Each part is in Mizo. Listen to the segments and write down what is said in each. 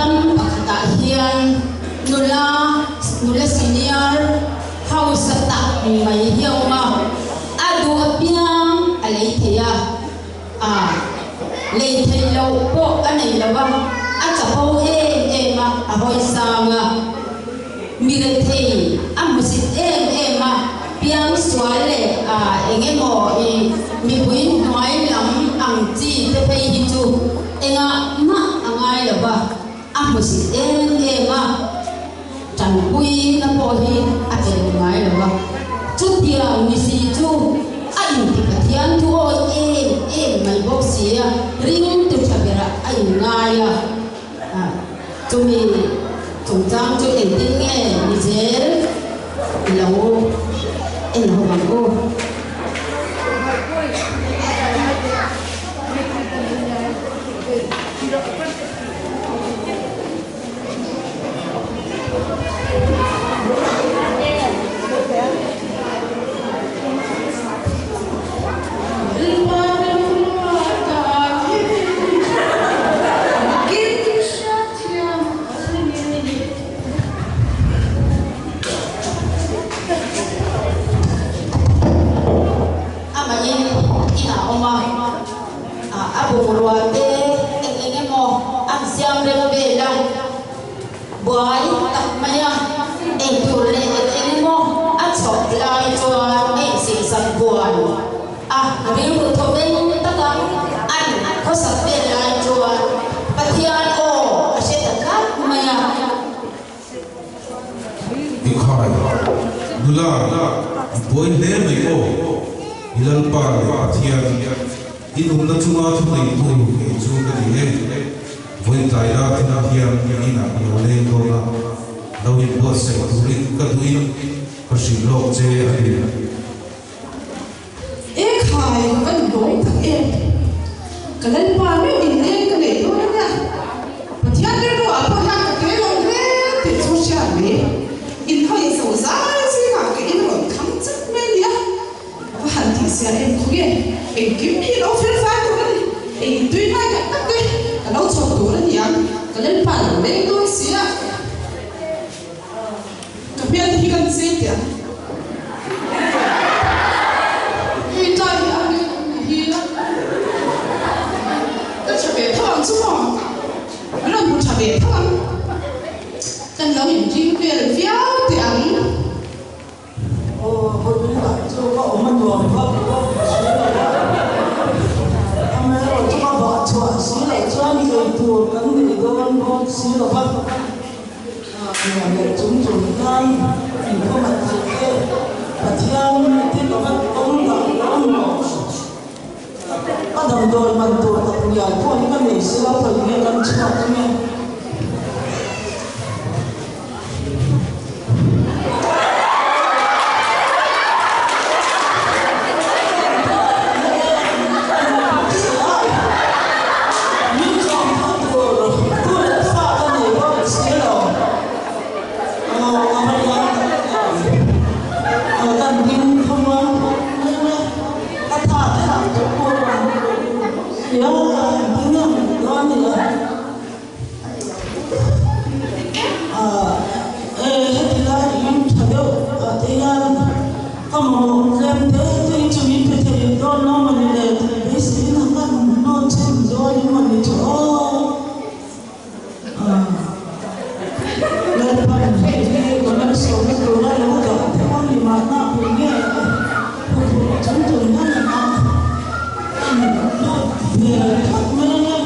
Ram pakhatah hian nula, nula senior hausa tak mai hi a awm a, a duh apiang a lei thei a, a lei theih loh pawh a nei lo a, a chapo em em a, a hawi sang a, mi rethei a hmusit em em a, piang sual leh a eng emaw i mipui hnuai lam ang chi te phei hi chu engah mah a ngai lo va, a hmusit em em a, tanpuina pawh hi a tel ngai lo va. Chutiang misi chu a inti Pathian thu awi em em mai bawk si a, ringtu tha berah a inngai a. Chumi chungchang chu engtin nge ni zel i lo en ho ang u. Amahin inah a awm a, a bungrua te eng eng emaw an siam rem vel a. Buai tak maia eitur leh eng eng emaw a chhawp lai chuan a insiamsak buai a, rilru thawveng taka an khawsak vel lai chuan Pathian aw a hre ta tlat mai a. I khai, nula, i buai hle mai aw, i Lalpa leh Pathian, i nunna chunga thuneitu kei chu ka ni e. Vawi tlai la thil hian ka inah ka lo leng dawn a, lo inbuatsaih turin ka duhin ka hrilh lawk che a ni. E khai, ka van lawm tak em! Ka Lalpa meuh inleng ka neih dawn a nia. Pathian rilru ah pawh hian ka tel awm hle tih chu hriat mai. Inhawi zo zai zingah ka in rawn thang chak mai a nia. A va han tih sia em khaw nge? Engkim hi lo fel fai tur a ni. Ei tui ngai tak tak te ka lo chhawp tur a ni ang. Ka Lalpa lo leng dawn si a. Ka hmel te hi kan chei teh ang. Hei tlai hi a hmel ang ni hi a. Ka tha ve tho ang chu maw? An rawn hmu tha ve tho ang. Kan lo inring vel viau teh ang. Aw, vawiin ah chu ka awm a nuam vak bawk si lo a, amaherawh chu ka vah chhuah si loh chuan ei tur kan nei dawn bawk si lo va, nuam leh chung chung hian inkhawmah theih te Pathian mite ka va awm dah dawn maw? Ka damdawi man tur tak ngial pawh hi ka nei si lo, khawi nge kan chhuak ange? E, heti lai in tha deuh ah te hian ka mamawh tlem te te hi chu min pe thei dawn lo mawni le tih beiseiin a kan hnawn chhin dawn in mawni chu aw. Lalpan hei hi ka malsawmna tura lo dah theuh a ni mahna pui nge huphurh chung chung hian a kan lut ve phawt mai ange.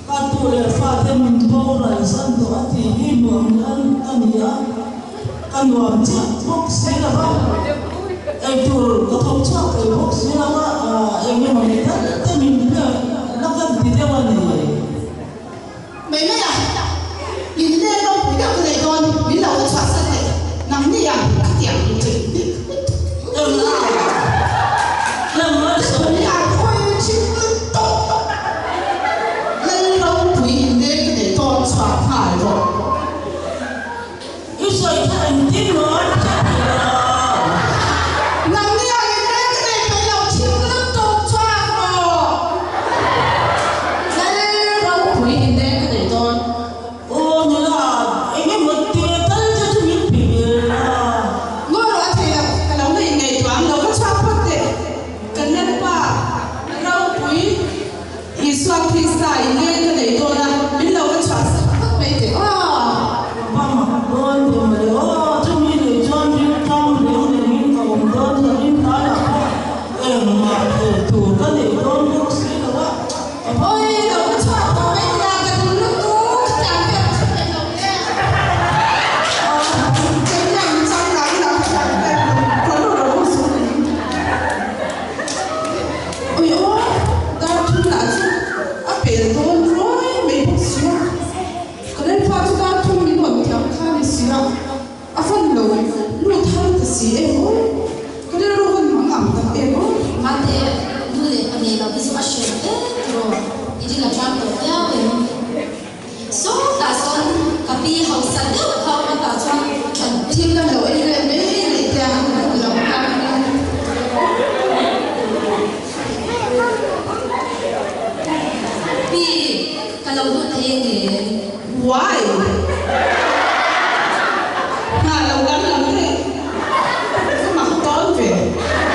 Ka tu leh fate min boral zan tawh a tih hi nuam lal ka ni a, ka nuam chiah bawk si lo va, eitur ka thawk chhuak thei bawk si lo va, eng emaw ni tal te min pek la kan ti deuh a ni. Mai mai a, in leng ropui deuh ka nei dawn, min lo va chhuah san teh. maw ka hre thei lo. Nangni ang in reng ka nei peih lo thim lutuk chuak rawh. Lal ropui in reng ka nei dawn. Aw nula, eng emaw te tal te chu min pe ve la. Ngawi rawh a thei lo, ka lo la inngaihtuah ang lo va chhuak phawt teh. Kan Lalpa ropui Isua Krista in leng ka nei dawn a, min lo va chhuah sak phawt mai teh aw. Ka va mak dawn ve mawle aw, chumi nei chuan riltam reng rengin ka awm dawn lo, in tlaiah pawh engmah thei tur ka nei dawn bawk si lo a. Oi, lo va chhuak tawh mai teh a, ka dul lutuk, khatiang vel ka hre thei lo le. Keiniang changkang lam hriat vel ka lu lo zuk a ni. Ui aw, dar thum lah chu a pel dawn ruai mai bawk si a, ka lalpa chu dar thum min rawn thiam kha a ni si a, a fan lo lut har ta si em aw, ka rilru hun mang ang tak em aw. Mate, nu leh pa nei lo hi chu a hre lo em tiraw, i ring a tang tawh viau em? Sawtah sawn ka pi hausa deuh kha awm a tah chuan kan Thil kan lo ei vel mai leh te a hun lo kal in. Pi, ka lo lut thei a ngem? Why? Nghah lo lam lam te ka mak tawn ve.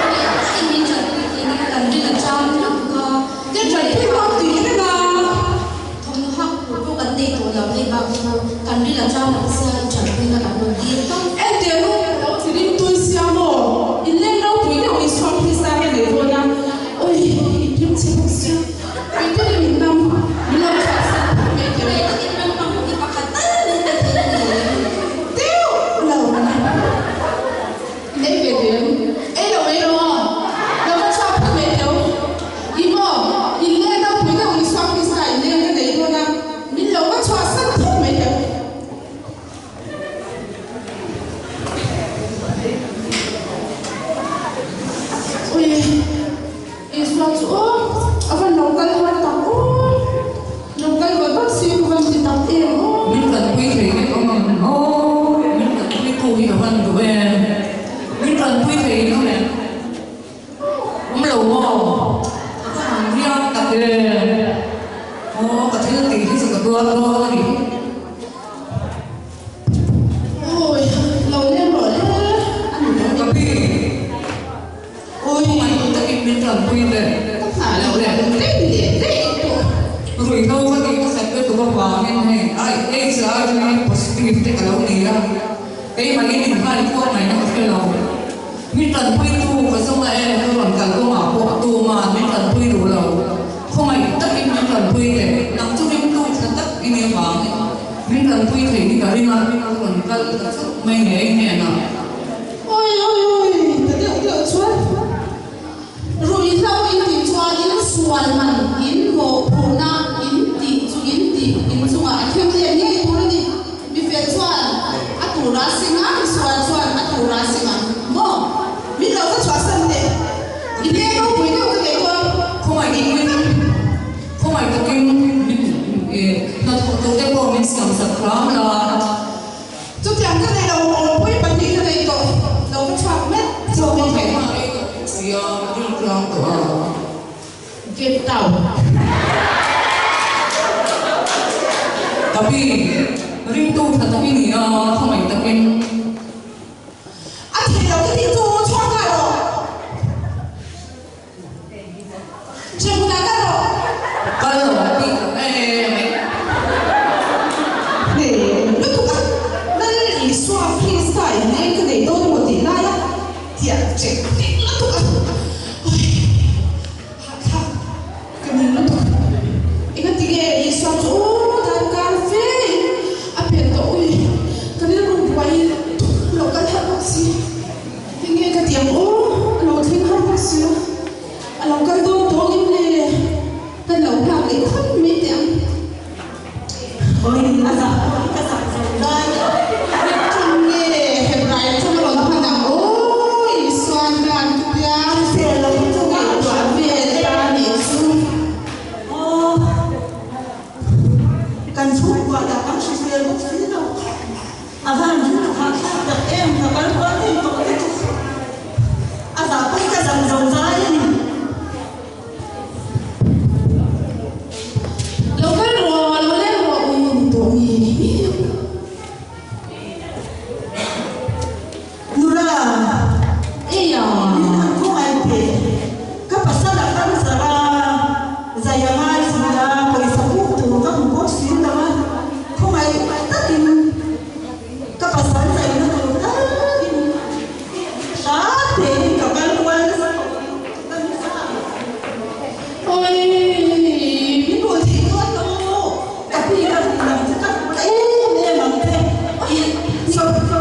Khawngaih takin min tanpui thei nia kan rin a chang lutuk a. Ka tanpui bawk tih reng a. Thawmhnaw hak tur pawh kan nei tawh lo hei bak chu kan ril a chang lo sia i tanpuina kan rawn dil tawp. Entir nu ka lo ti ring tui sia maw? In leng ropui deuh Isua Krista hian ei dawn a, oi in ring che bawk sia, kei te min nam min lo chhuah san phawt mai teh u. Kei takin naupang hi pakhat tal min pe thei a ni em? Deuh lo. Nei ve teh u. Ei lo ei lo aw. Lo va chhuak phawt mai teh u. I maw? In leng ropui deuh Isua Krista in leng ka nei dawn a, min lo va chhuah san phawt mai teh u. Ui, Isua chu aw, a van lo kal har tak aw. Lo kal vat vat si ka van ti tak em aw. Min tanpui thei vek awm ang aw, min tanpui tu hi a van duh em? Min tanpui thei in awm em? Awm lo maw? Ka va han riak tak em? Aw, ka thil tih hi chu ka tuar dawn a ni. Awi, lo leng rawh le, a ni dawn Ka em? pi. Awi. Khawngaih takin min tanpui teh. Ka nghah loh leh daih leh daih tawh. Ruihhlo ka tih nasat lutuk avangin hei HIV positive te ka lo ni a, keimahni min hal pawh ngaihna ka hre lo. Min tanpuitu ka zawng a em ka rawn kal kawngah pawh tuman min tanpui duh lo. Khawngaih takin min tanpui teh, nang chu ringtu tha tak i nih avangin min tanpui thei hi ka ring a, ka rawn kal ta chauh mai ngei hnenah. Awi awi awi ta deuh deuh chuan ruihhlo in tih chuan in sual man in mawhphurhna in tih chu in tih in chungah a thleng leh ngei tur a ni. Mi fel chuan a tura sing a, mi sual chuan a tura sing ang maw? Min lo va chhuahsan teh. I leng ropui deuh ka nei dawn. Khawngaih takin, khawngaih takin min hnathawk turte pawh min siam sak hram la. Chutiang ka nei lo, awmpui pahnih ka nei tawh lo ka chhuak met zawk mai thei. Ka rei tawh bawk si a, ka rin tlang tawh a. Get out. Ka pi, ringtu tha tak i ni a, khawngaih takin. A thei lo ka tih chu chhuak nghal rawh. Hremhmunah kal rawh. Kal lo ang tih ka em mai. Hne lutuk a, Lal Isua Krista in leng ka nei dawn emaw tih laia tiah chek nek lutuk a. Oi, hahthlak ka ning lutuk. Engati nge Isua chu aw dan kar fe in a pel tawh ui, ka rilru buai.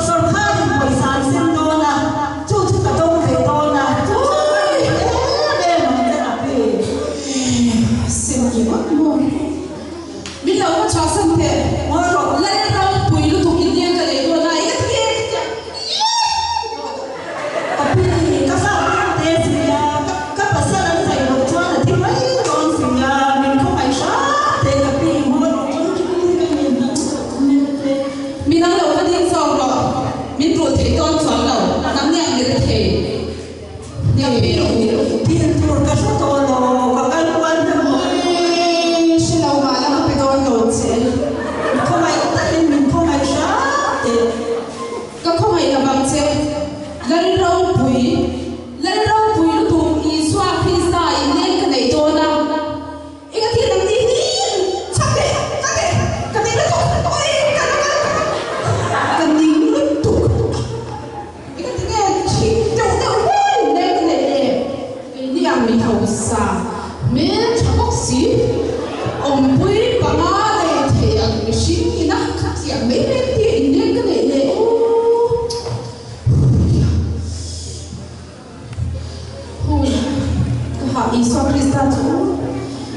Sawrkarin pawisa an sem dawn a, chu chu ka dawng ve dawn a, chu chu ka ring em em ang che ka pi. Sem ringawt maw? Min lo va chhuahsan teh. Ngawi rawh. Lal ropui lutuk in nia ka lei dawn a, eng ati nge ka tia? Ka pi, ka fa tlem te si a, ka pasal an zai loh chuan a thi mai dawn si a, min khawngaih hram teh ka pi, ngawi rawh chuan chu ka ngen na chu. Min ang lo va ding zawk rawh, min rulh theih dawn chuan lo, nang nia mi re thei. Ka pi, thil tur ka hre tawh lo, ka kal kual hnem bawk. Ui, hre lo mah la ka pe dawn lo che. Min khawngaih takin min khawngaih hram teh. Ka khawngaih lo vang che, Lal ropui, Lal ropui lutuk Isua Krista in leng ka neih dawn a. Eng a thil ang tih hi chak teh, ka teh, ka ning lutuk, ui ka la kal, ka ning lutuk. Eng a ti nge thing deuh deuh hle in leng ka neih le? Keini ang mi hausa hmel tha bawk si, awmpui panga nei thei ang mihring ina kha tiang mai mai ka ti in leng ka neih le aw. Hui, ka hah Isua Krista chu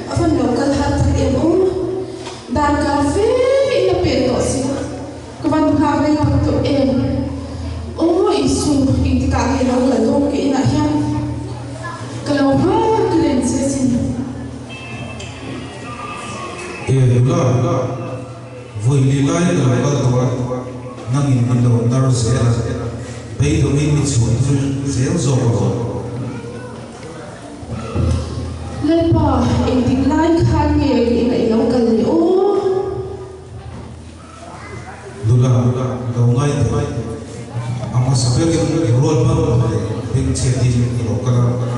a van lo kal har tak em aw. Dan kar fe in a pek tawh si a, ka van nghak rei tak tawh em. Aw Isu, engtikah nge lo kal dawn ka inah hian ka lo nghak reng che sin. E nula, vawi li lai ka lo kal tawh a, nangin min lo nar zel a, beidawngin i chhuah tir zel zawk alawm. Lalpa, engtik lai khan nge ka inah i lo kal leh aw? Nula, lo ngai teh. A hmasa berin rual hmang leh bengchhiatin ka lo kal a,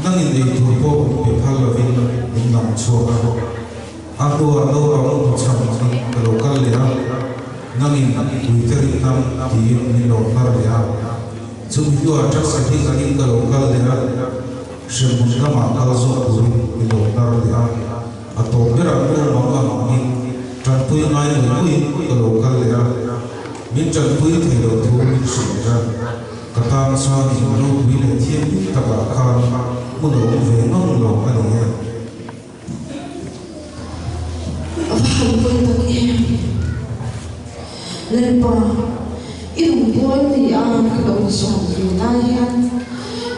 nangin ei tur pawh pe phal lovin min lam chhuak a. A hnuah naupang hmu cham angin ka lo kal leh a, nangin puite rinna tiin min lo hnar leh a. Chumi hnuah taxi ding angin ka lo kal leh a, hremhmun lamah kal zawk turin min lo hnar leh a. A tawp berah nu mang ang angin tanpui ngai ngawih ngawih ka lo kal leh a, min tanpui thei lo thu min hrilh leh a. Ka tan chuan in ropui leh thianghlim takah khan hmun a awm ve ngang lo a ni e. A va han pawi tak em! Lalpa, i rawn bawl ni a ka lo inhriat ve lai hian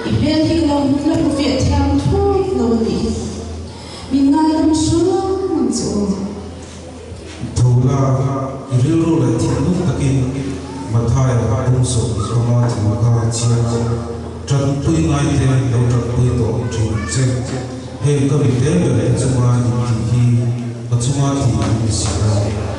i hmel hi ka lo la hmu fiah thiam thut lo a nih hi. Min ngaidam hrang ang che u. Tho la, i rilru leh thinlung takin Mathaia pumsawm rama thu kha chiang rawh. Tanpui ngaite lo tanpui tawh thin ang che. Hei ka mite ber te chunga in tih hi ka chunga tih in ni si a.